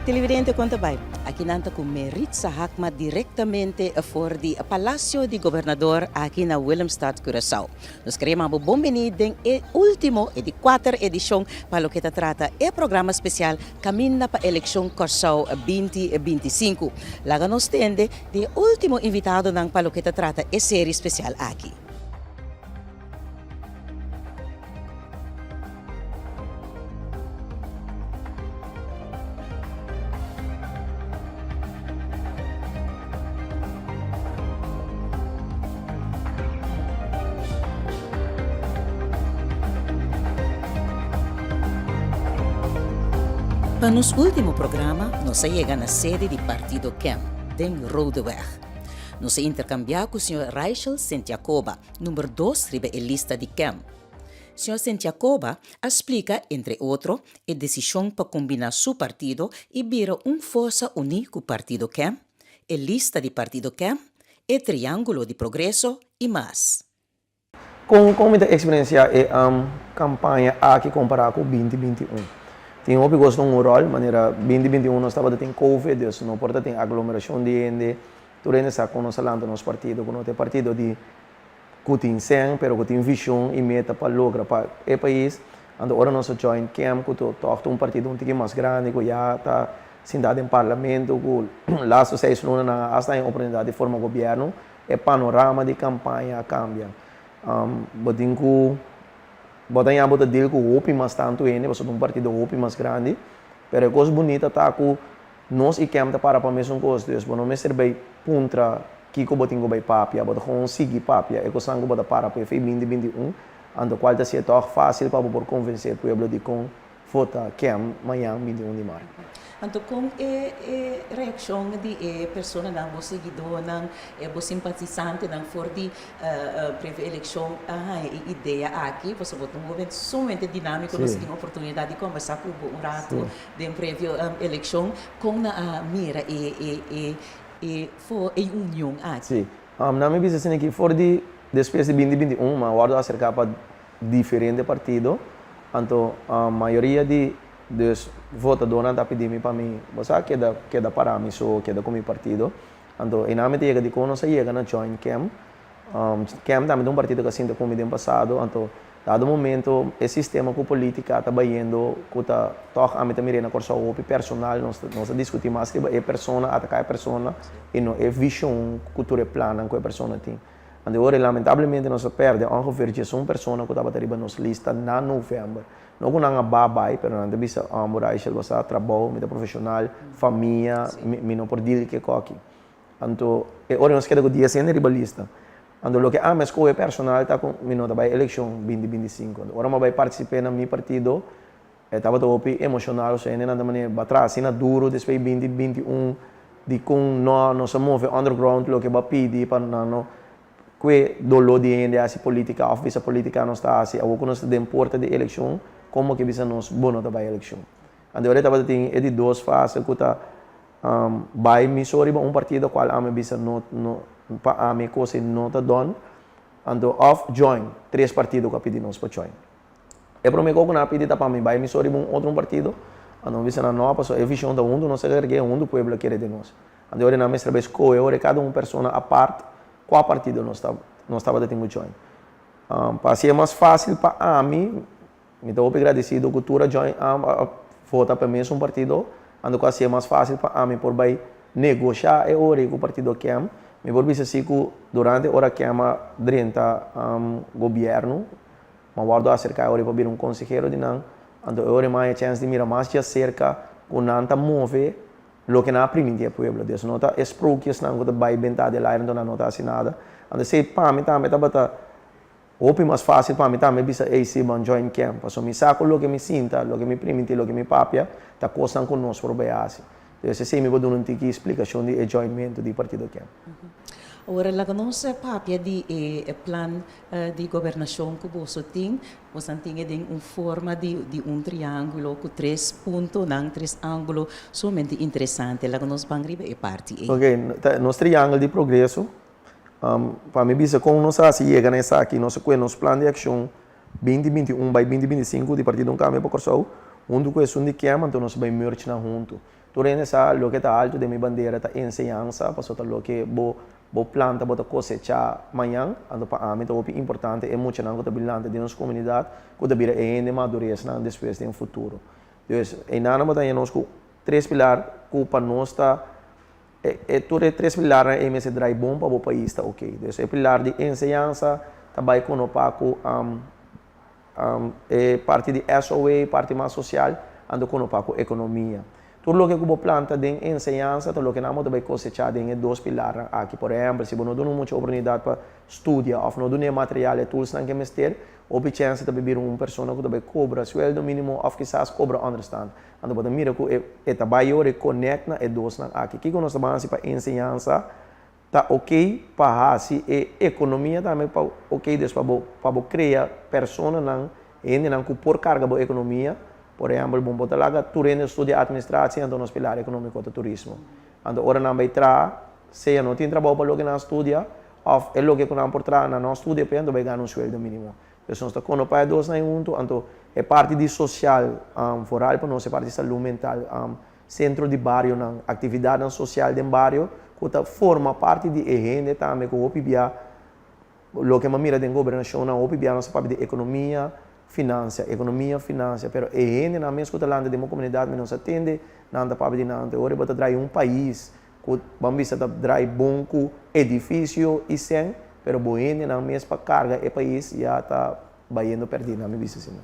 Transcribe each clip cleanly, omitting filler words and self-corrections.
Televidente kon ta bai? Aki nan ta ku Meritza Hakma direktamente for di Palacio di Gobernador aki na Willemstad, Curaçao. Nos kere yama bo bon bini den e ultimo, e di kuater edishon pa loke ta trata e programa spesial Kaminda pa Elekshon Kòrsou 2025. Laga nos tende di e ultimo invitadonan pa loke ta trata e seri spesial aki. Pa nos ultimo programa nos a yega na sede di Partido KEM den Rodeweg. Nos a intercambia cu señor Raichel Sint-Jacoba, number dos riba e lista di KEM. Señor Sint-Jacoba a splica, entre otro, e desishon pa kombiná su partido i bira un forsa uní ku Partido Kem, e lista di Partido Kem, e Triángulo di Progreso i mas. Kon kon mi ta eksperensiá e kampaña aki kompará ku 2021? Tin hopi kos ta un ròl, manera 2021 nos tabata tin covid, dus no por ta tin aglomerashon di hende, tur hende sa kon nos a lanta nos partido, ku no ta e partido di ku tin sèn pero ku tin vishon i meta pa logra pa e pais. Anto ora nos a join KEM ku ta tòg ta un partido un tiki mas grandi ku ya ta sintá den parlamento ku lastu seis luna nan a hasta haña oportunidat di forma gobièrnu, e panorama di kampaña a kambia. Bo tin ku bo ta haña bo ta deal ku hopi mas tantu hende pasobra ta un partido hopi mas grandi, pero e kos bunita ta ku Nos i Kem ta para pa mesun kos, dus bo no mester bai puntra kiko bo tin ku bai papia, bo ta gewoon sigui papia e kosnan ku bo ta para pa e fei binti 21, anto kual ta si'e tòg fásil pa bo por konvensé e pueblo dikon vota Kem mañan 21 di mart. Anto kon e e reakshon di e personanan, bo siguidónan, e bo simpatisantenan for di previo elekshon a haña e idea aki? Pasobra bo ta un hoben sumamente dinámiko, nos tin oportunidat di kombersá ku bo un ratu Den previo elekshon, kon nan a mira e e e e for e union aki? Sí. Nan mi bisa asina ki for di despues di 2021 mi a wòrdu aserká pa diferente partido, anto mayoria di dus votadónan ta pidi mi pa mi, bo sa, keda keda pará mi so, keda ku mi partido. Anto einan mi ta yega di kon nos a yega na join KEM. KEM tambe ta un partido ku a sinta ku mi den pasado, anto Dado momento e sistema ku politika ta bayendo ku ta tòg ami ta mir'é na Kòrsou hopi personal, nos ta nos ta diskutí mas riba e persona, ataká e persona i no e vishon ku tur e plannan ku e persona tin. Anto e ora lamentablemente nos a pèrdè ongeveer diesun persona ku tabata riba nos lista na novèmber. No ku nan a ba bai pero nan ta bisa bo Raichel bo sa trabou, mi ta profeshonal, famia, mi mi no por deal ku e kòki. Anto e ora nos keda ku dies hende riba lista. Anto loke ami a skohe personal ta ku mi no ta bai elekshon 2025. Anto ora mi a bai partisip'é na mi partido e tabata hopi emoshonal osea hendenan ta manera ba traha asina duru despues di 2021 dikon no nos a move underground loke bo a pidi pa nan no kue doló di hende hasi politika òf bisa politika nos ta hasi awor ku nos ta den porta di elekshon komo ke bisa nos bo no ta bai elekshon. Anto ora e tabata tin e di dos fase ku ta Bai mi so riba un partido cual ami bisa no no pa ami e cos ei no ta done anto of join tres partido cu a pidi nos pa join. E prome cos cu nan a pidi ta pa mi bai mi so riba un otro un partido anto mi bisa nan no pasobra e vision ta hunto nos ta cargu'e hunto pueblo a kere den nos. Anto e ora nan mester bai scohe ora cada un persona apart cua partido nos ta nos tabata tin cu join. Pa haci'e mas facil pa ami. Mi ta hopi gradisido ku tur a join a vota pa e mesun partido, anto ku hasié mas fásil pa ami por bai negoshá e ora ei ku partido KEM. Mi por bisa si ku durante ora KEM a drenta gobièrnu, mi a wòrdu aserká e ora ei pa bira un konsehero di nan, anto e ora ei mi a haña chèns di mira mas djaserka ku nan ta move loke nan a primintí e pueblo. Dus no ta e sprookjesnan ku ta bai bentá den laira anto nan no ta hasi nada. Anto esei pa mi tambe tabata. Hopi mas fácil pa mi tambe bisa ey si ban join camp pasobra mi sa ku loke mi sinta, loke mi primintí, loke mi papia ta kosnan ku nos por bay hasi. Entonces esey mi por duna un tiki splikashon di e joinmentu di partido camp. Awor laga nos papia di e plan di gobernashon ku boso tin. Boso tin e den un forma di un triángulo ku tres puntonan, tres ángulo sumamente interesante. Laga nos ban riba e parti ey. Ok, nos triángulo di progreso Pa mi bisa kon nos a hasi yega na esaki, nos a kue nos plan di akshon 2021 bai 2025 di Partido Un Kambio pa Kòrsou huntu ku esun di KEM, anto nos a bai merge nan huntu. Tur hende sa loke ta alto den mi bandera ta enseñansa, pasobra ta loke bo bo planta bo ta kosechá mañan. Anto pa ami ta hopi importante e muchanan ku ta bin lanta den nos komunidat ku ta bira e hende maduresnan despues den futuro. Dus einan bo ta haña nos ku tres pilar ku pa nos ta e tur e tres pilarnan ei mester drai bon pa bo pais ta oke. Dus e pilar di enseñansa ta bai konopa ku E parti di SOA, parti mas sosial, anto kono pa ku ekonomia. Tur loke ku bo planta den enseñansa ta loke nan bo ta bai kosechá den e dos pilarnan aki. Por ehèmpel, si bo no duna un mucha oportunidat pa studia òf no dun'é material e toolsnan ku e mester, hopi chèns e ta bai bira un persona ku ta bai kobra sueldo mínimo òf kisas kobra ònderstant. Anto bo ta mira ku e ta bai ora e konèkt na e dosnan aki. Kiko nos ta ban hasi pa enseñansa? Ta ok pa hasi e ekonomia tambe pa ok dus pa bo pa bo krea personanan hendenan ku por karga bo ekonomia por ehèmpel bo bo ta laga tur hende studia atministratie anto nos pilar ekonomiko ta turismo anto ora nan bai traha sea no tin trabou pa loke nan a studia òf e loke ku nan por traha nan no a studia p'e anto bai gana un sueldo minimo dus nos ta kono pa e dosnan huntu anto e parti di sosial vooral pa nos e parti salú mental. Sentro di barionan, aktividatnan sosial den bario ku ta forma parti di e hende tambe ku hopi bia loke mi a mira den gobernashonnan hopi bia nos ta papia di ekonomia, finansia, ekonomia, finansia pero e hendenan mes ku ta lanta den bo komunidat mi no sa tende nan ta papia di nan anto e ora bo ta drai un pais ku ban bisa ta drai bon ku edifisio i sèn pero bo hendenan mes pa karga e pais ya ta bayendo pèrdí nan mi bisa asina.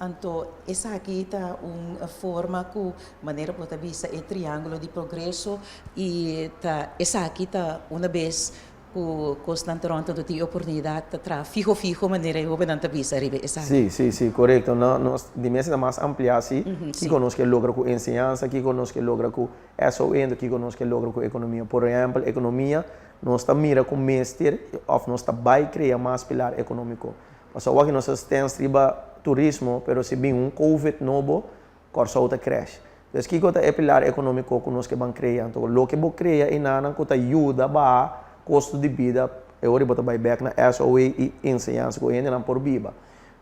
Anto esaki ta un forma ku manera bo ta bisa e triángulo di progreso i ta esaki ta una bes ku kosnan ta rònt anto tin e oportunidat ta traha fiho fiho manera e hóbennan ta bisa riba esaki. Sí, sí, sí, korekto. No, nos di mes ta mas ampliá sí, kiko nos ke logra ku enseñansa, kiko nos ke logra ku SOE, anto kiko nos ke logra ku ekonomia. Por ehèmpel, ekonomia nos ta mira ku mester òf nos ta bai krea mas pilar ekonómiko. Pasobra awor nos ta stens riba turismo, pero si bin un covid nobo, Kòrsou ta crash. Pues kiko ta e pilar ekonómiko ku nos ke ban krea? Anto loke bo krea enanan ku ta yuda baha kosto di bida, e ora bo ta bai bèk na SOA i enseñansa ku hendenan por biba.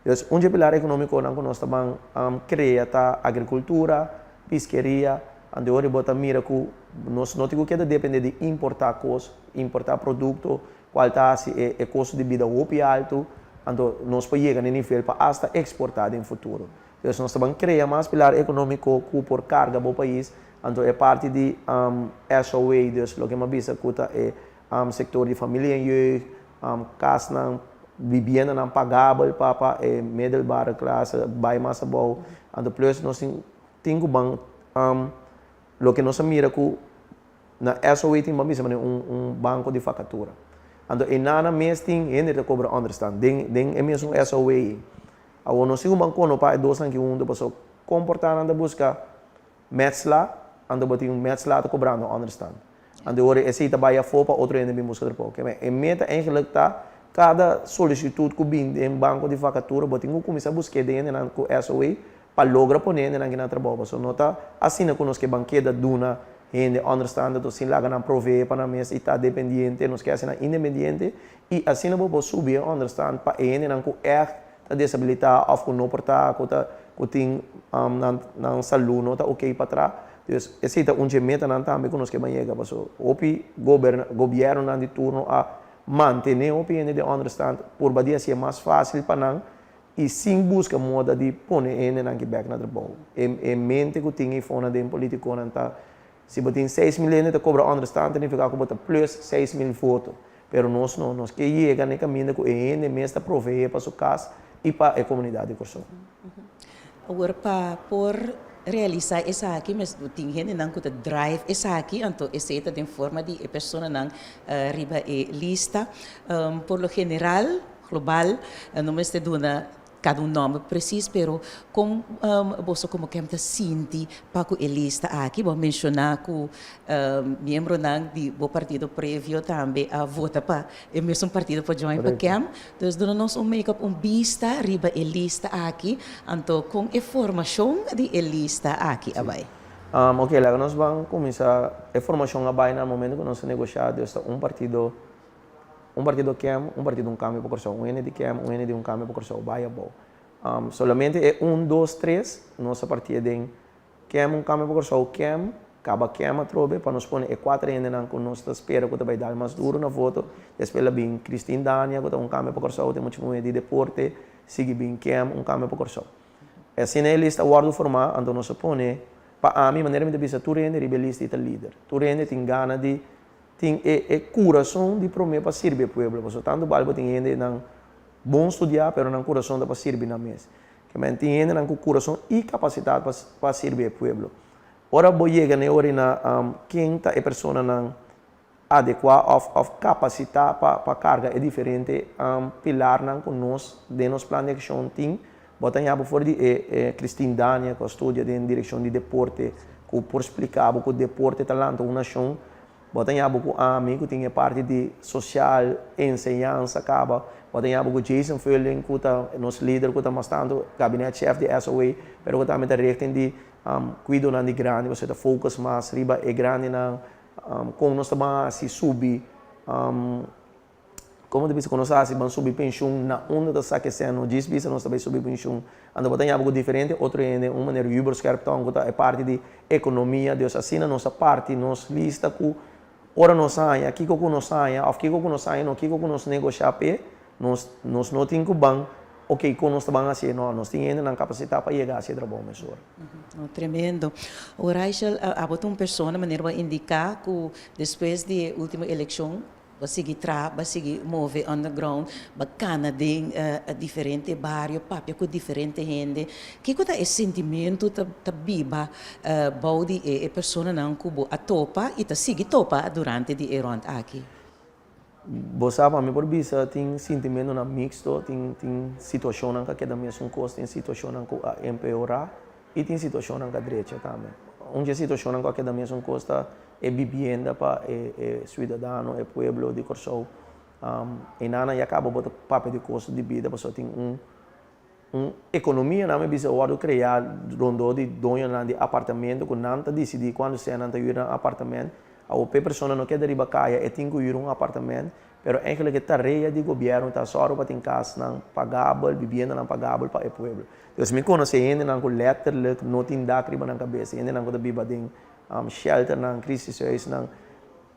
Dus un dje pilar ekonómikonan ku nos ta ban krea ta agrikultura, piskeria, anto e ora bo ta mira ku nos no tin ku keda dependé di importá kos, importá produkto, Cual ta haci e costo di bida hopi alto, anto nos por yega na e nivel pa hasta exporta den futuro. Dus nos ta ban crea mas pilar economico cu por carga bo pais, anto e parti di SOA, dus loke mi a bisa cu ta e sector di familia en jeugd, casnan, viviendanan pagabel pa pa e middelbare clase bay mas abou, anto plus nos tin cu ban loke nos a mira cu Na SOA tin ban bisa manera un un banco di vakatura. Anto e nana mes tin hende ta kobra onderstand den den e mesun SOA ei. Awor nos tin ku ban kono pa e dosnan ki huntu paso komportá nan ta buska metsla anto bo tin un metsla ta kobrando onderstand. Anto e ora esei ta bai afó pa otro hende bin buska trabou. Ke men e meta eigenlik ta kada solisitut ku bin den banco di vakatura bo tin ku kuminsá busk'é den hendenan ku SOA pa logra pone hendenan ki na trabou pasobra no ta asina ku nos ke ban keda duna hende onderstand anto sin laga nan provee pa nan mes i ta dependiente nos ke hasi nan independiente i asina bo por subi e onderstand pa e hendenan ku ègt ta desabilitá òf ku no por ta ku ta ku tin nan nan salú no ta oké pa tra dus esei ta un dje metanan tambe ku nos ke ban yega pasobra hopi goberna gobièrnunan di turno a mantené hopi hende den onderstand purba di hasié mas fásil pa nan I sin buska moda di pone e hendenan ki bek na trabou. E e mente ku tin eifonan den politikonan ta, si bo tin 6000 hende ta kobra onderstand ta nifiká ku bo ta plus 6000 voto. Pero nos no, nos ke yega na e kaminda ku e hende mes ta proveé pa su kas i pa e komunidat di Kòrsou. Awor pa por realisá esaki mes tin hendenan ku ta drive esaki, anto esei ta den forma di e personanan riba e lista. Por lo general global, no mester duna kada un nòmber presis, pero kon boso komo kem ta sinti pa ku e lista aki? Bo a menshoná ku miembronan di bo partido previo tambe a vota pa e mesun partido pa join pa kem. Dus duna nos un make up, un bista riba e lista aki, anto kon e formashon di e lista aki a bai? Oke, laga nos ban kuminsá. E formashon a bai na momento ku nos a negoshá, dus ta un partido Un partido kem, un partido un kambio pa Kòrsou. Un hende di kem, un hende di un kambio pa Kòrsou. Bai abou. Solamente e un, dos, tres nos a partié den KEM, Un Kambio pa Kòrsou, KEM, kaba KEM atrobe pa nos pone e kuater hendenan ku nos ta spera ku ta bai dal mas duru na voto. Despues la bin Christine Dania ku ta Un Kambio pa Kòrsou, ta e mucha muhé di deporte, sigui bin KEM, Un Kambio pa Kòrsou. E asina e lista a wòrdu formá, anto nos a pone, pa ami, manera mi ta bisa tur hende riba e lista i ta lider. Tur hende tin gana di tin e e kurason di promé pa sirbi e pueblo, pasobra tantu bal bo tin hendenan bon studiá pero nan kurason ta pa sirbi nan mes. Ke men tin hendenan ku kurason i kapasitat pa pa sirbi e pueblo. Ora bo yega na e ora na ken ta e personanan adekuá òf òf kapasitá pa pa karga e diferente pilarnan ku nos den nos plan di akshon tin, bo ta haña bo for di e e Christine Dania ku a studia den direkshon di deporte ku por splika bo ku deporte ta lanta un nashon, bo ta haña bo ku ami ku tin e parti di sosial, enseñansa kaba, bo ta haña bo ku Jason Furling ku ta nos lider ku ta mas tantu gabinet chef di SOA pero ku tambe ta richting di kuidonan di grandi pasobra ta focus mas riba e grandinan. Kon nos ta ban hasi subi, komo ta bisa kon nos ta hasi ban subi penshun na unda ta saka e sèn no djis bisa nos ta bai subi penshun anto bo ta yama ku diferente otro hende un manera Hubert Scherptong ku ta e parti di ekonomia dus asina nos a parti nos lista ku ora nos haña kiko ku nos haña òf kiko ku nos haña no kiko ku nos negoshá p'e Nos nos no tin ku ban, ok, kon nos ta ban hasié? No, nos tin hendenan kapasitá pa yega hasi e trabou mesora. No, tremendo. O Raichel, abo ta un persona, manera bo a indiká, ku despues di e último elekshon bo a sigui traha, bo a sigui move underground, bo a kana den diferente bario, papia ku diferente hende. Kiko ta e sentimentu ta ta biba bou di e personanan ku bo a topa i ta sigui topa durante di e rònt aki? Bo sa pa mi por bisa tin sintimentonan mixto, tin tin situacionnan ka keda mesun cos, tin situacionnan cu a empeora y tin situacionnan ka drecha tambe. Un dje situacionnan cu a keda mesun cos ta e bibienda pa e e ciudadano, e pueblo di Corsou. Enanan ya caba bo ta papia di costo di bida pasobra tin un un economia nan mi bisa a wordo crea rondó di doñonan di apartamento cu nan ta dicidi cuando sea nan ta huur nan apartament. Awor p'e persona no keda riba caya e tin cu huur un apartament, pero eigenlijk e tarea di gobierno ta sòru pa tin casnan pagabel, bibiendanan pagabel pa e pueblo. Dus mi conoce hendenan cu letterlijk no tin dak riba nan cabes, hendenan cu ta biba den shelternan, crisishuisnan,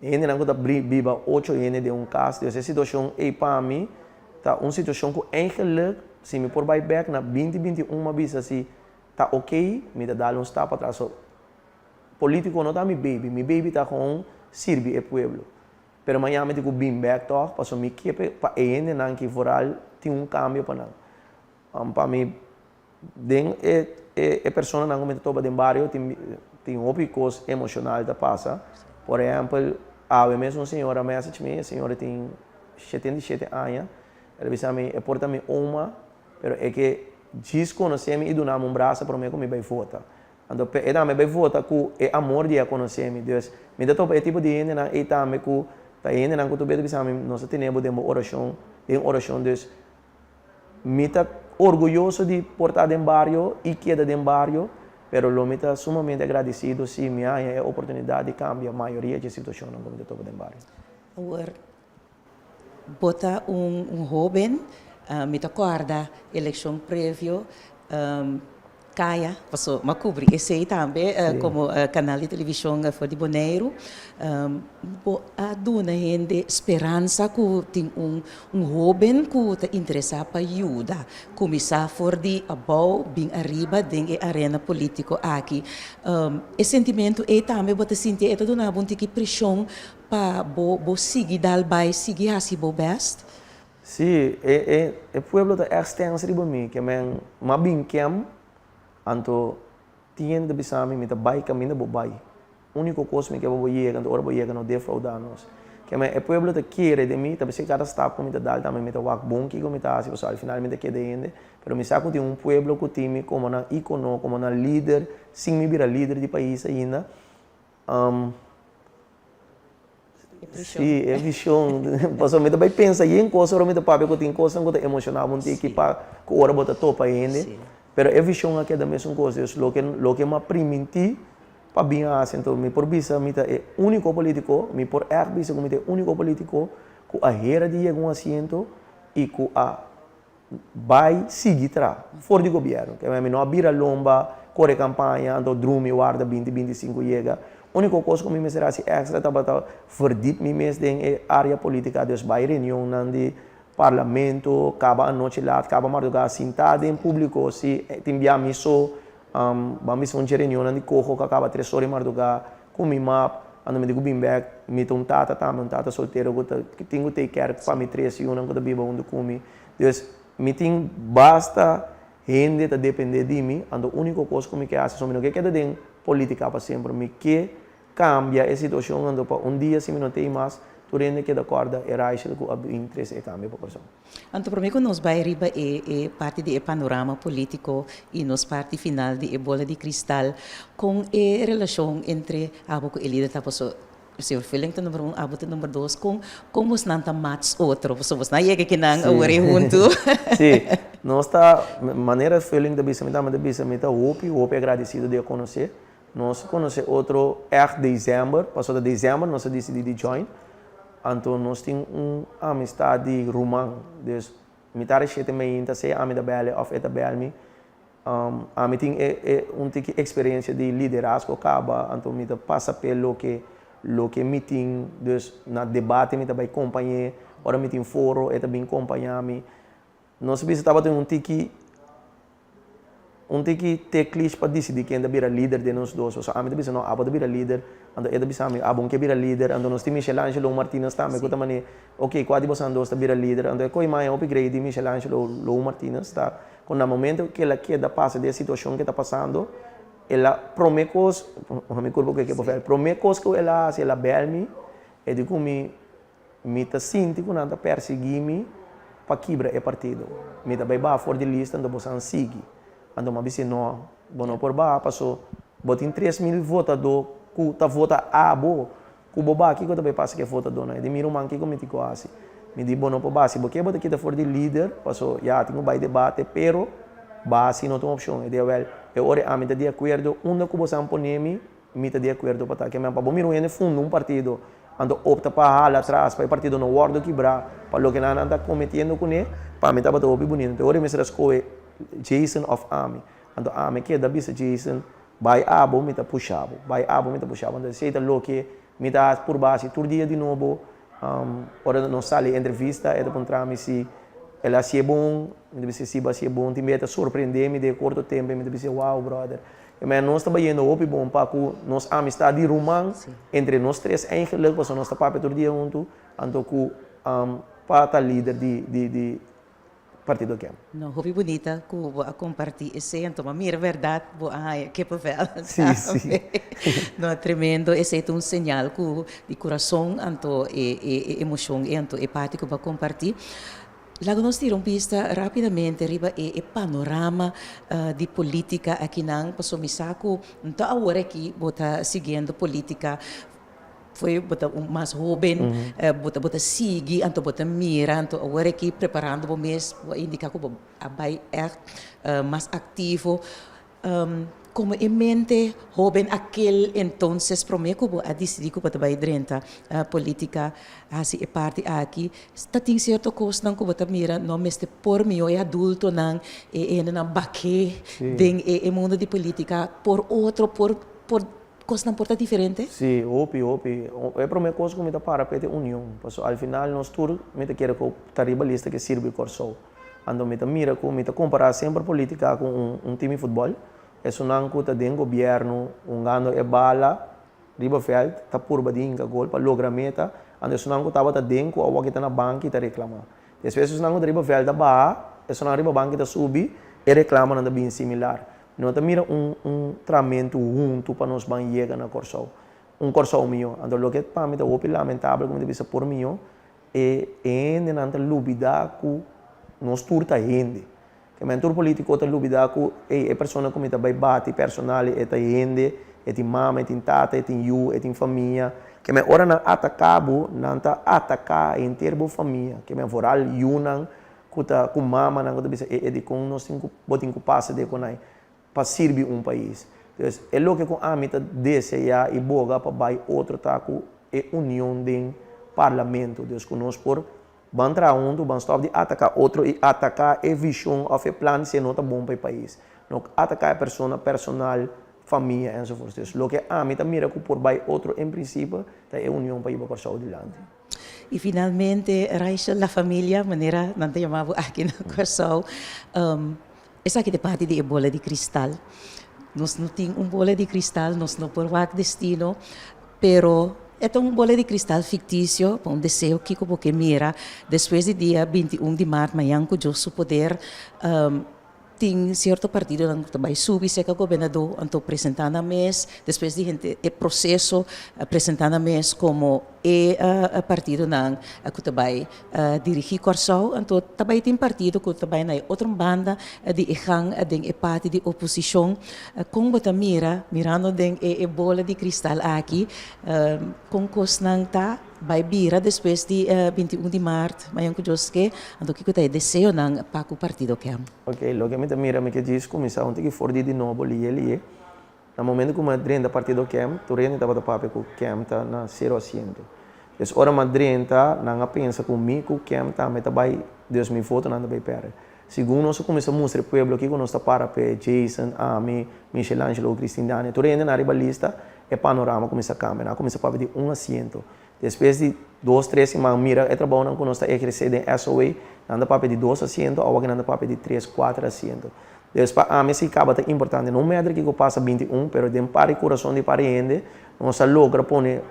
hendenan cu ta biba ocho hende den un cas. Dus e situacion ey pa mi Ta un situacion cu eigenlijk si mi por bay bek na 2021 m'a bisa si ta ok mi ta dal un stap atras. So politico no ta mi baby, mi baby ta gewoon sirbi e pueblo. Pero mañana mi tin cu bin bek toch pasobra mi kier pa e hendenan ki vooral tin un cambio pa nan. Pa mi Den e e personanan ku mi ta topa den bario tin tin hopi kos emoshonal ta pasa. Por ehèmpel, awe mes un señora message mi, e señora tin 77 aña, el a bisa mi e por ta mi oma, pero e ke djis konosé mi i duna mi un brasa promé ku mi bai vota. Anto e tambe bai vota ku e amor di e a konosé mi. Dus mi ta topa e tipo di hendenan ei tambe ku ta e hendenan ku tur bes ta bisa mi nos ta tene bo den bo orashon, den orashon. Dus Mi ta orguyoso di por ta den bario y keda den bario, pero lo mi ta sumamente agradecido si mi haña e oportunidad di cambia mayoria dje situacionnan cu mi ta topa den bario. Awor, bo ta un hoben, mi ta corda eleccion previo, Kaya, paso m'a kubri esei tambe komo kanal di televishon for di Boneiru. Bo a duna hende speransa ku tin un un hóben ku ta interesá pa yuda kuminsá for di abou bin ariba den e arena polítiko aki. E sentimentu ei tambe bo ta sinti e ta duna bo un tiki preshon pa bo bo sigui dal bai, sigui hasi bo bèst? Sí, e e e pueblo ta ègt stens riba mi, ke men m'a bin kem, anto tin hende ta bisa mi, mi ta bai kaminda bo bai. Úniko kos mi ke pa bo yega, anto ora bo yega no defraudá nos. Ke men e pueblo ta kere den mi, ta p'esei kada stap ku mi ta dal tambe mi ta wak bon kiko mi ta hasi, pasobra al final mi ta keda hende, pero mi sa ku tin un pueblo ku tin mi komo nan íkono, komo nan lider, sin mi bira lider di pais ainda. Sí, e vision. Pasobra mi ta bai pensa yen kos ora mi ta papia ku tin kosnan ku ta emoshoná bo un tiki pa ku ora bo ta topa hende. Pero e vision a keda mesun kos. Dus loke loke mi a primintí pa bin hasi anto mi por bisa mi ta e úniko polítiko, mi por ègt bisa ku mi ta e úniko polítiko ku a hera di yega un asiento i ku a bai sigui traha for di gobièrnu. Ke mi no a bira lomba. Kore kampaña, anto drumi warda 2025 yega. Úniko kos ku mi mester hasi èkstra tabata verdiep mi mes den e área polítika, dus bai reunionnan di parlamento, kaba anochi lat, kaba mardugá, sintá den públiko, si tin bia mi so, ban bisa un dje reunionnan di coho ku a kaba 3 or di mardugá, ku mi map, anto mi di ku bin bèk, mi ta un tata tambe, un tata soltero ku ta tin ku take care pa mi tres yunan ku ta biba huntu ku mi. Dus mi tin basta hende ta dependé di mi, anto úniko kos ku mi ke hasi, so mi no ke keda den polítika pa semper, mi ke kambia e situashon, anto pa un dia si mi no t'ei mas, tur hende keda kòrda e Raichel ku a bin trese e kambio pa Kòrsou. Anto promé ku nos bai riba e e parti di e panorama polítiko i nos parti final di e bola di kristal, kon e relashon entre abo ku e lider ta? Paso señor Fulling ta number un, abo ta number dos, kon kon bosnan ta match otro? Paso bosnan yega kinan awor e huntu. Sí, nos ta, manera Fulling ta bisa mi tambe ta bisa mi ta hopi hopi agradesido di a konosé. Nos konosé otro ègt desèmber, pasobra ta desèmber nos a disidí di join. Anto nos tin un amistad di ruman. Dus mi ta reshete meinta sea ami ta bèl e òf e ta bèl mi. Ami tin e e un tiki eksperensia di liderazgo kaba, anto mi ta pasa p'e loke loke mi tin. Dus na debate mi ta bai kompañ'é, ora mi tin foro e ta bin kompañá mi. Nos a bisa tabatin un tiki un tiki teklish pa disidí ken ta bira lider den nos dos. Pasobra ami ta bisa no, abo ta bira lider, anto e ta bisa ami, abo ke bira lider. Anto nos tin Michelangelo Martinez tambe ku ta manera, ok, kua di bosan dos ta bira lider? Anto e koe maña hopi grei di Michelangelo Lou Martinez ta ku na momento ku el a keda pasa di e situashon ke ta pasando, el a promé kos, mi kurpa ku e ke por vèl, promé kos ku el a hasi, el a bèl mi, e di ku mi, Mi ta sinti ku nan ta persiguí mi pa kibra e partido. Mi ta bai baha for di lista, anto boso an sigui. Anto mi a bis'é, No, bo no por baha paso bo tin 3000 votadó ku ta vota abo. Ku bo baha, kiko ta bai pasa ku e votadónan? E di, Mi ruman, kiko mi tin ku hasi? Mi di, Bo no por baha. Si bo ke, bo ta kita for di lider, paso ya tin ku bai debate, pero baha si no ta un opshon. E di, Awèl, e ora ami ta di akuerdo, unda ku boso an pone mi, Mi ta di akuerdo pa ta ke men pa bo mira un hende funda un partido anto opta pa hala atras pa e partido no wordo kibrá pa loke nan nan ta kometiendo kuné, pa mi tabata hopi bunito. Anto e ora mester a skohe Jason òf ami. Anto ami keda bisa Jason, bai abo mi ta pusha bo, bai abo mi ta pusha bo. Anto esei ta loke mi ta purba hasi tur dia di nobo. Ora nos sali entrevista e ta puntra mi si el a hasié bon, mi ta bisa si bo a hasié bon. Tin bia e ta sorprendé mi den e korto tempu i mi ta bisa wow brother. Ma nos ta bayendo hopi bon pa ku nos amistad di ruman entre nos tres eigenlijk, pasobra nos ta papia tur dia huntu, anto ku pa ta lider di di di Partido KEM. No, hopi bunita ku bo a kompartí esei, anto m'a mira bèrdat bo a haña kippenvel. Sí, sí. No, tremendo, esei ta un señal ku di kurason anto e e emoshon ei anto e parti ku bo a kompartí. Laga nos tira un bista rápidamente riba e e panorama di polítika akinan, pasobra mi sa ku no ta awor aki bo ta siguiendo polítika, fo'i bo ta un mas hóben, bo ta sigui, anto bo ta mira, anto awor aki preparando bo mes, bo a indiká ku bo a bai ègt mas aktivo. Komo e mente hóben akel entonces promé ku bo a disidí ku bo ta bai drenta polítika hasi e parti aki, ta tin sierto kosnan ku bo ta mira no mester por mihó e adultonan, e hendenan bak'é den e mundo di polítika por otro, por por kosnan por ta diferente? Sí, hopi, hopi. E promé kos ku mi ta para p'e ta e union, pasobra al final nos tur mi ta kere ku ta riba lista ke sirbi Kòrsou. Anto mi ta mira ku mi ta kompará semper polítika ku un tim di futbòl. Esunnan ku ta den gobièrnu hungando e bala riba vèlt ta purba di hinka gol pa logra meta, anto esunnan ku tabata den ku awor ta na banki ta reklamá. Despues esunnan ku ta riba vèlt ta baha, esunnan riba banki ta subi, e reklamonan ta bin similar. No ta mira un un tramentu huntu pa nos ban yega na Kòrsou, un Kòrsou mihó. Anto loke pa mi ta hopi lamentabel ku mi ta bisa por mihó E hendenan ta lubidá ku nos tur ta hende. Ke men tur polítiko ta lubidá ku ey e persona ku mi ta bai bati personal e ta hende, e tin mama, e tin tata, e tin yu, e tin famia. Ke men ora nan ataká bo, nan ta ataká henter bo famia. Ke men foral yunan ku ta ku mamanan ku ta bisa e e dikon nos tin ku bo tin ku pasa de konai. Pa sirbi un pais. Entonces, e loke ku ami ta deseá i boga pa bai otro ta ku e union den parlamento. Dus ku nos por ban traha huntu, ban stòp di ataká otro i ataká e vishon òf e plan si e no ta bon pa e pais. No ataká e persona personal, famia enzovoorts. Dus loke ami ta mira ku por bai otro en prinsipio ta e union pa hiba Kòrsou dilanti. I finalmente Raichel, La Familia, manera nan ta yama bo aki na Kòrsou, esaki ta parti di e bola di kristal. Nos no tin un bola di kristal, nos no por wak destino, pero e ta un bola di kristal fiktisio pa un deseo kiko bo ke mira despues di dia 21 di mart mañan ku Dios su poder. Tin cierto partidonan cu ta bay subi cerca gobernador anto presenta nan mes despues di henter e proceso presenta nan mes como e partidonan cu ta bay dirigi Corsou anto ta bay tin partido cu ta bay na e otro banda di e gang den e parti di oposicion con bo ta mira mirando den e bola di cristal aki con cosnan ta Bai bira despues di 21 di maart, mañan ku Dios ke, anto kiko ta e deseonan pa ku partido KEM? Ok, loke mi ta mira mi ke djis kuminsá un tiki for di di nobo liye liye. Na momento ku mi a drenta partido KEM, tur hende tabata papia ku KEM ta na sero asiento. Des ora mi a drenta, nan a pensa ku mi ku KEM tambe ta bai, dus mi votonan ta bai pèrdè. Segun nos a kuminsá mustra e pueblo kiko nos ta para p'e, Jason, ami, Michelangelo, Christine Daniel, tur hende nan riba lista, e panorama kuminsá kambia. Nan a kuminsá papia di un asiento. Despues di dos, tres siman mira e trabounan ku nos ta ehersé den SOA, nan ta papia di dos asiento, awa ke nan ta papia di tres, kuater asiento. Dus pa ami si kaba ta importante, no mèter kiko pasa 21, pero den par di kurason di par di hende, nos a logra pone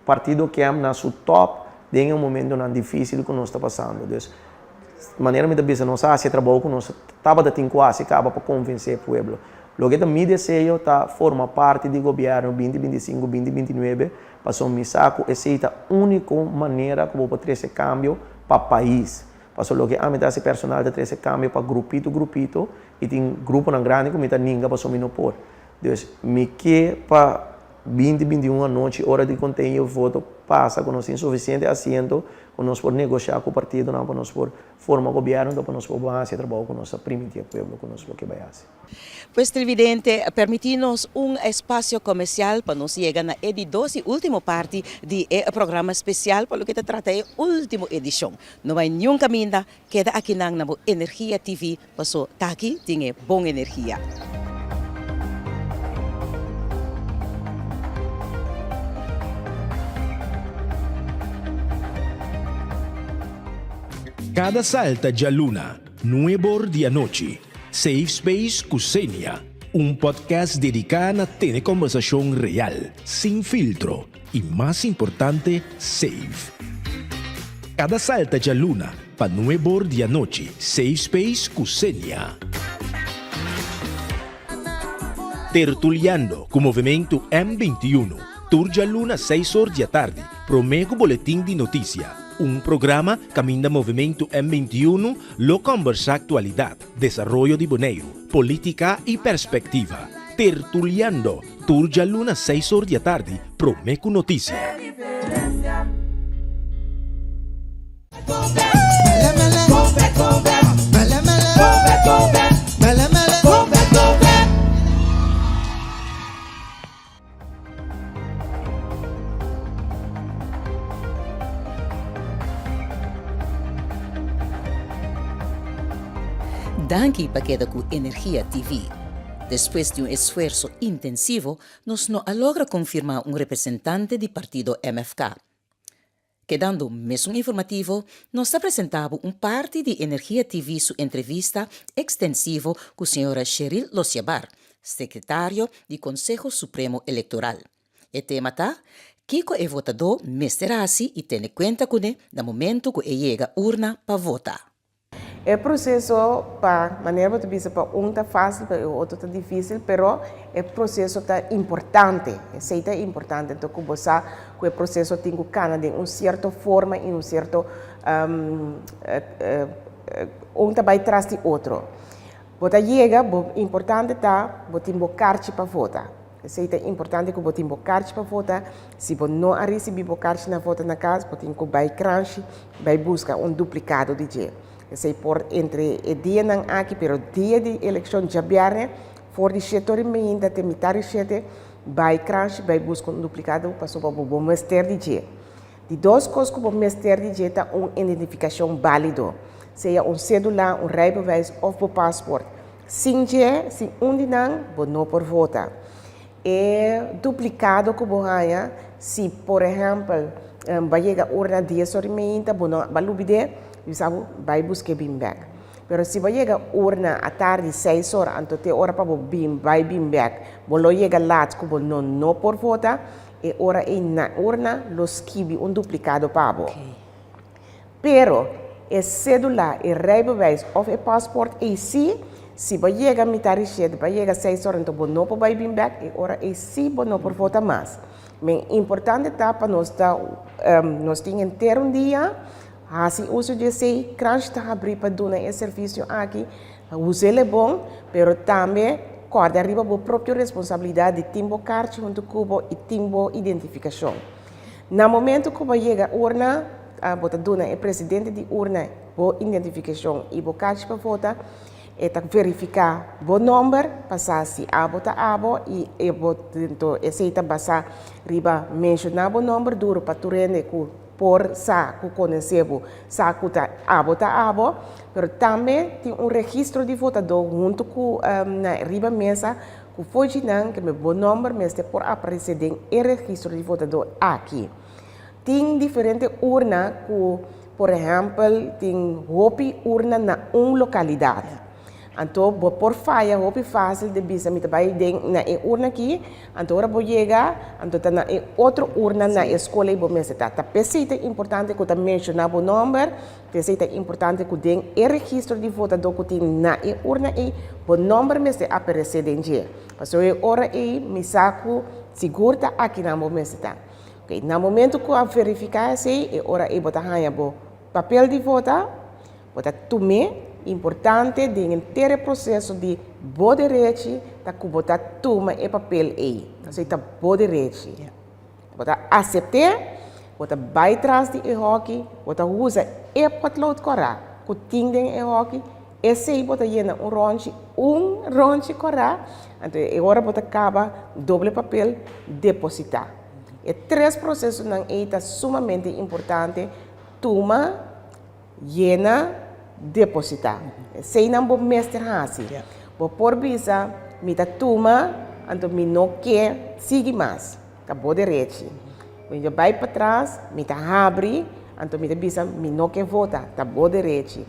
Partido KEM na su top den e momentonan dificil cu nos ta pasando. Dus, manera mi ta bisa, nos a haci e trabou cu nos tabata tin cu haci caba pa convence e pueblo. Loke ta mi deseo ta forma parti di gobierno binti 25, binti 29, pasobra mi sa cu esey ta unico manera cu bo por trece cambio pa pais. Pasobra loke ami ta haci personal ta trece cambio pa grupito grupito y tin gruponan grandi cu mi ta ninga pasobra mi no por. Dus, mi ke pa 20, 21 anochi ora di conteo voto pasa cu nos tin suficiente asiento cu nos por negocia cu partidonan pa nos por forma gobierno enton pa nos por haci e trabao cu nos a primiti e pueblo cu nos lo ke bay haci. Pues televidente, permiti nos un espacio comercial pa nos yega na e di dos y ultimo parti di e programa special pa loke ta trata e ultimo edicion. No bay niun caminda, keda akinan na bo Energia TV Paso taki tin e bon energia. Kada salta djaluna, nuebor di anochi, Safe Space ku Xenia, un podcast dediká na tene kòmbersashon real, sin filtro i mas importante, safe. Kada salta djaluna, Pa nuebor di anochi, Safe Space ku Xenia. Tertuliando ku Movementu M 21, tur djaluna seis or di atardi, promé ku Boletin di Notisia, un programa kaminda Movementu M 21 lo kòmbersá aktualidat, desaroyo di Boneiru, polítika i perspektiva. Tertuliando, tur djaluna seis or di atardi, promé ku notisia. Danki pa keda ku Energia TV. Despues di un esfuerso intensivo, nos no a logra konfirmá un representante di partido MFK. Kedando mesun informativo, nos ta presenta bo un parti di Energia TV su entrevista ekstensivo ku señora Cheryl Losiabar, sekretario di Konseho Supremo Elektoral. E tema ta, Kiko e votadó mester hasi i tene kuenta kuné na momentu ku e yega urna pa vota. E proceso pa, manera bo ta bisa, pa un ta fácil, pa e otro ta difícil, pero e proceso ta importante, esei ta importante, anto ku bo sa ku e proceso tin ku kana den un cierto forma i un cierto, un ta bai tras di otro. Bo ta yega, bo importante ta bo tin bo karchi pa vota. Esei ta importante ku bo tin bo karchi pa vota. Si bo no a risibí bo karchi na vota na kas, bo tin ku bai kranshi bai buska un duplikado di dje. Esei por entre e dianan aki, pero dia di elekshon djabièrnè for di shete ora i meinta te mitar di shete, bai kranshi bai buska un duplikado pasobra bo bo mester di dje. Di dos kos ku bo mester di dje ta un identifikashon bálido, sea un sédula, un rijbewijs òf bo pasport. Sin dje, sin un di nan, bo no por vota. E duplicado cu bo haya, si por ehempel bo a yega urna dies ora y meinta, bo no a lubide, bisa bo bay busque bin bek. Pero si bo yega urna atardi seis ora, anto te ora pa bo bin bay bin bek, bo lo yega laat cu bo no no por vota, e ora ey na urna lo skibi un duplicado pa bo. Pero, e cédula, e rijbewijs of e paspoort ey si, si bo yega mitar di shete, bo yega seis ora anto bo no por bay bin bek, e ora ey si bo no por vota mas. Men importante ta pa nos ta, nos tin henter un dia, haci uso di esey, Kranshi ta habri pa duna e servicio aki, us'el e bon, pero tambe corda riba bo propio responsabilidad di tin bo karchi hunto cu bo y tin bo identificacion. Na momento cu bo yega urna, bo ta duna e presidente di urna bo identificacion y bo karchi pa vota, e ta verifica bo nomber pa sa si abo ta abo y e bo ento esey ta basa riba menciona bo nomber duro pa tur hende cu por sa cu conoce bo sa cu ta abo ta abo, pero tambe tin un registro di votador hunto cu na riba mesa Ku fochinan ke bo nòmber mester por aparesé den e registro di votadó aki. Tin diferente urna ku, por ehèmpel, tin hopi urna na un lokalidat. Anto bo por faya hopi fásil di bisa mi ta bai den na e urna aki, anto ora bo yega, anto ta na e otro urna na e skol ei bo mester ta. Ta p'esei ta importante ku ta menshoná bo nòmber. P'esei ta importante ku den e registro di votadó ku tin na e urna ei, bo nòmber mester aparesé den dje. Pasobra e ora ei mi sa ku sigur ta akinan bo mester ta. Oke, na momentu ku a verifiká esei, e ora ei bo ta haña bo papel di vota, bo ta tum'é. Importante den henter e proseso di bo derechi ta ku bo ta tuma e papel ei. Pasobra ta bo derechi. Bo ta asept'é, bo ta bai tras di e hòki, bo ta usa e potlood kòrá ku tin den e hòki, esei bo ta yena un rònchi, un rònchi kòrá, anto e ora bo ta kaba doble papel, depositá. E tres prosesonan ei ta sumamente importante, tuma, Yena, depositá. Eseinan bo mester hasi. Bo por bisa, Mi ta tuma, anto mi no ke sigui mas. Ta bo derechi. Mi ta bai patras, mi ta habri, anto mi ta bisa, Mi no ke vota. Ta bo derechi.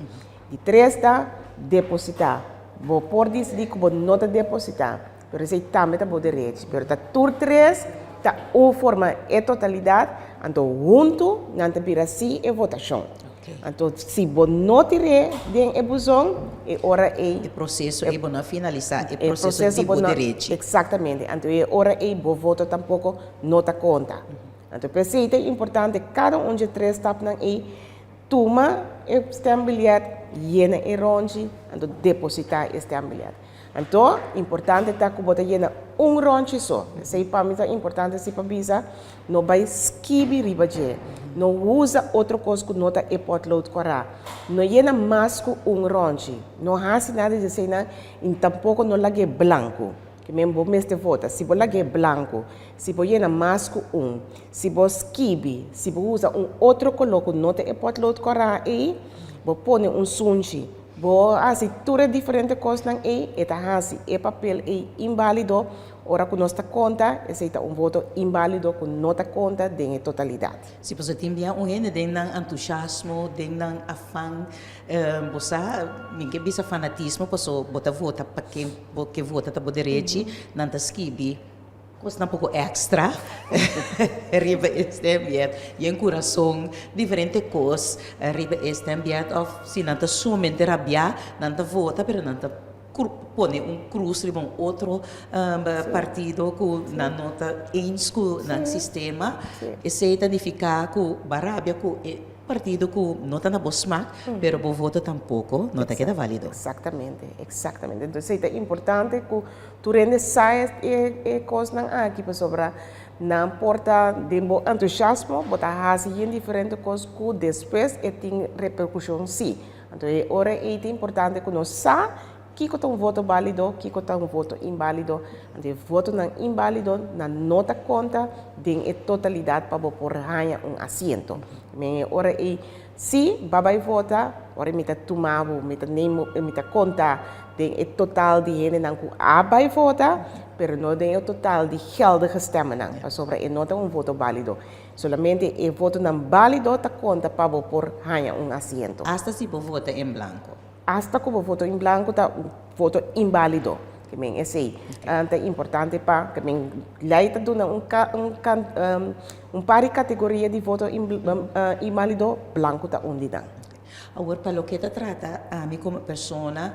Di tres ta, depositá. Bo por disidí ku bo no ta depositá, pero esei tambe ta bo derechi. Pero ta tur tres ta un forma e totalidat, anto huntu nan ta bira si e votashon. Anto si bo no tir'é den e buzon, e ora ei. E proseso ei bo no a finalisá e proseso di bo derechi. Eksaktamente. Anto e ora ei bo voto tampoko no ta konta. Anto p'esei ta importante kada un dje tres stapnan ei tuma e stembiljet, yena e ronchi, anto depositá e stembiljet. Anto, importante ta ku bo ta yena un ronchi so. Esei pa mi ta importante si pa bisa, no bai skibi riba dje. No usa otro kos ku no ta e potlood kòrá. No yena mas ku un ronchi. No hasi nada di eseinan i tampoko no lag'é blanku. Ke men bo mester vota. Si bo lag'é blanku, si bo yena mas ku un, si bo skibi, si bo usa un otro koló ku no ta e potlood kòrá ei, bo pone un sunchi. Bo hasi tur e diferente kosnan ei, e ta hasi e papel ei inbálido. Ora ku nos ta konta, esei ta un voto inbálido ku no ta konta den e totalidat. Si pasobra tin bia un hende den nan antushasmo, den nan afan, bo sa, mi ke bisa fanatismo, pasobra bo ta vota pa ken bo ke vota ta bo derechi, nan ta skibi. Kosnan poko extra riba e stembiet yen kurason diferente kos riba e stembiet of si nan ta sumamente rabiá nan ta vota pero nan ta pone un krus riba un otro partido ku nan no ta eens ku nan sistema esei ta nifiká ku bo a rabia ku e partido ku no ta na bo smak pero bo voto tampoko no ta keda válido. Eksaktamente, eksaktamente. Entonces esei ta importante ku Tur hende sa e kosnan aki pasobra nan por ta den bo entusiasmo bo ta hasi yen diferente kos ku despues e tin reperkushon si. Anto e ora ei ta importante ku nos sa kiko ta un voto bálido, kiko ta un voto inbálido. Anto e votonan inbálido nan no ta konta den e totalidat pa bo por haña un asiento. Men e ora ei. Si bo a bai vota, ora mi ta tuma bo, mi ta neem mi ta konta den e total di hendenan ku a bai vota, pero no den e total di geldige stemmennan, pasobra e no ta un voto bálido. Solamente e votonan bálido ta konta pa bo por haña un asiento. Asta si bo vota en blanko. Asta ku bo voto en blanko ta un voto inbálido. Ke men esei ta importante pa ke men lei ta duna un un un par di kategoria di voto inbálido, blanko ta un di nan. Awor pa loke ta trata ami komo persona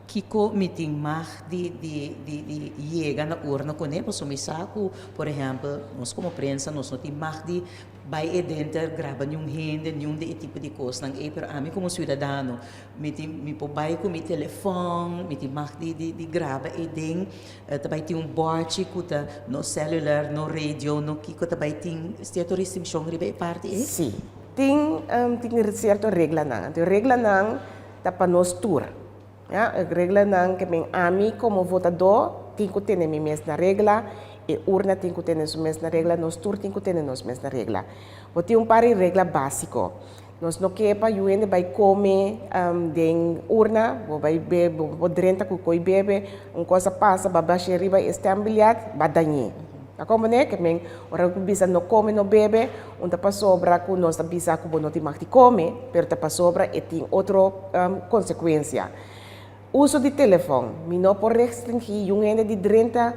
kiko mi tin mag di di di di yega na urna kuné pasobra mi sa ku por ehèmpel nos komo prensa nos no tin mag di bai e denter graba niun hende niun di e tipo di kosnan ei pero ami komo siudadano Mi tin mi por bai ku mi telefòn, mi tin mag di di di graba ei den. Ta bai tin un bòrchi ku ta no cellular, no radio, no kiko, ta bai tin sierto restrikshon riba e parti ei? Sí, tin tin sierto reglanan. Anto e reglanan ta pa nos tur. Ya, e reglanan ke men ami komo votadó tin ku tene mi mes na regla, e urna tin ku tene su mes na regla, nos tur tin ku tene nos mes na regla. Bo tin un par di regla básiko. Nos no ke pa yu hende bai kome den urna, bo bai bebe, bo por drenta ku koi bebe, un kos a pasa, ba bash'é riba e stembiljet, ba dañ'é. Ta komprendé? Ke men ora ku bisa no kome, no bebe, un ta pasobra ku nos ta bisa ku bo no tin mag di kome, pero ta pasobra e tin otro konsekuensia. Uso di telefòn, Mi no por restringí yun hende di drenta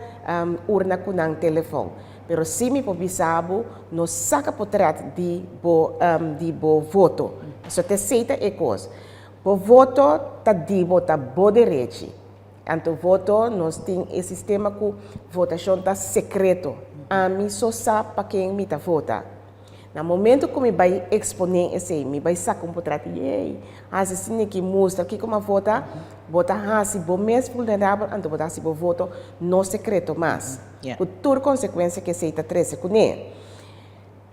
urna ku nan telefòn, pero sí mi por bisa bo no saka potrèt di bo di bo voto. Pasobra ta esei ta e kos. Bo voto ta di bo, ta bo derechi. Anto voto nos tin e sistema ku votashon ta sekreto. Ami so sa pa ken mi ta vota. Na momento ku mi bai eksponé esei, mi bai saka un potrèt, yey, hasi asina aki, mustra kiko mi a vota, bo ta hasi bo mes vulnerabel, anto bo ta hasi bo voto no sekreto mas, ku tur konsekuensia ku esei ta trese kuné.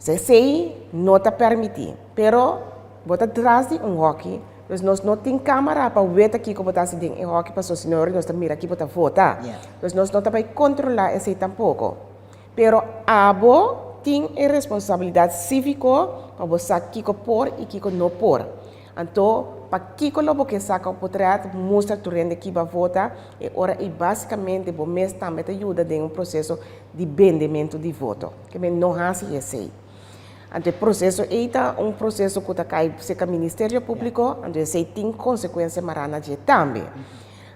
Esei no ta permití, pero bo ta tras di un hòki, dus nos no tin kámara pa weta kiko bo ta hasi den e hòki, pasobra si no nos ta mira ki bo ta vota. Dus nos no ta bai kontrolá esei tampoko. Pero abo tin e responsabilidad civico pa bo sa kico por y kico no por. Anto, pakico lo bo ke saca un potret mustra tur hende ki ba vota e ora y basicamente bo mes tambe ta yuda den un proceso di bendemento di voto. Ke men no haci esey. Anto e proceso ey ta un proceso cu ta cay cerca Ministerio Publico, anto esey tin consecuencia mara na dje tambe.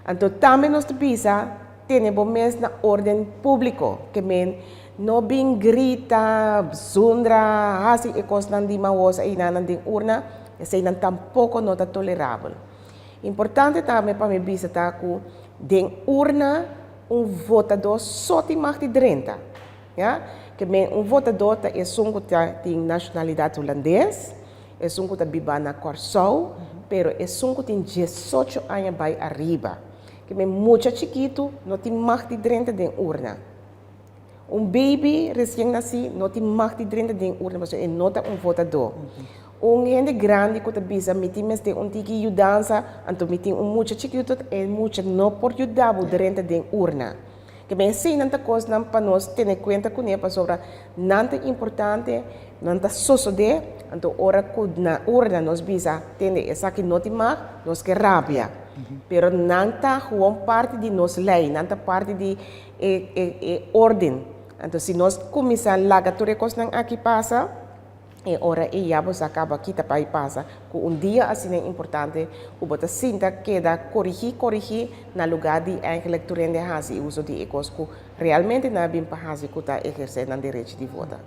Anto tambe nos ta bisa Tene bo mes na orden públiko, ke men no bin grita, zundra, hasi e kosnan di mahos einanan den urna, eseinan tampoko no ta tolerabel. Importante tambe pa mi bisa ta ku den urna un votadó so tin mag di drenta, ya. Ke men un votadó ta esun ku ta tin nashonalidat hulandes, esun ku ta biba na Kòrsou, pero esun ku tin diesocho aña bai ariba. Ke men mucha chikitu no tin mag di drenta den urna. Un baby resien nasí no tin mag di drenta den urna pasobra e no ta un votadó. Un hende grandi ku ta bisa mi tin mester un tiki yudansa anto mi tin un mucha chikitu e mucha no por yuda bo drenta den urna. Ke men eseinan ta kosnan pa nos tene kuenta kuné pasobra nan ta importante, nan ta sosodé, anto ora ku na urna nos bisa tende esaki no tin mag, nos ke rabia. Pero nan ta gewoon parti di nos lei, nan ta parti di e e e orden. Anto si nos kuminsá laga tur e kosnan aki pasa, E ora ei ya bo sa kaba kita pa i pasa ku un dia asina importante ku bo ta sinta keda korigí korigí na lugá di eigenlijk tur hende hasi uso di e kos ku realmente nan a bin pa hasi ku ta ehersé nan derechi di vota.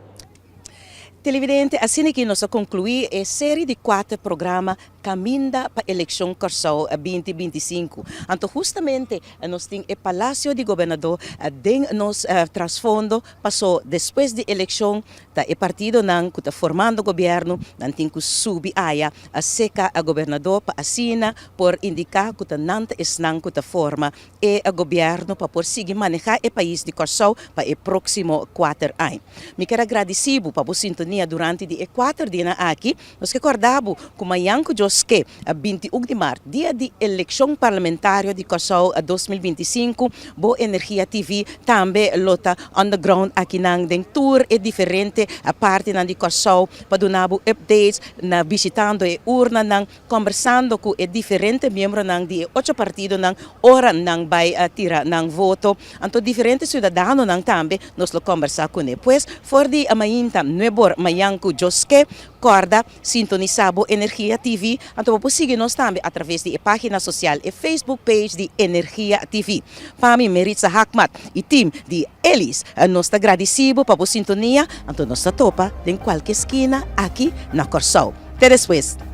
Televidente, asina ki nos a konkluí e seri di kuater programa Kaminda pa Elekshon Kòrsou 2025. Anto hustamente nos tin e Palasio di Gobernador den nos trasfondo Paso despues di elekshon ta e partidonan ku ta formando gobièrnu nan tin ku subi aya a seka a gobernador pa asina por indiká ku ta nan ta esnan ku ta forma e gobièrnu pa por sigui manehá e pais di Kòrsou pa e próksimo kuater aña. Mi ker a gradisí bo pa bo sintonia durante di e kuater dianan aki. Nos ke kòrda bo ku mañan ku Dios. Djoske, 21 di mart, dia di elekshon parlamentario di Kòrsou 2025, Bo Energia TV tambe lo ta on the ground akinan den tur e diferente partinan di Kòrsou pa duna bo updates na bishitando e urnanan, kombersando ku e diferente miembronan di e ocho partidonan ora nan bai tira nan voto. Anto diferente siudadanonan tambe nos lo kombersá kuné. Pues for di mainta nuebor mañan ku Djoske, Kòrda sintonisá Bo Energia TV, anto bo por sigui nos tambe atraves di e página sosial, e Facebook page di Energia TV. Pa mi, Meritza Haakmat i team di Elis, nos ta gradisí bo pa bo sintonia, anto nos ta topa den kualke skina aki na Kòrsou. Te despues!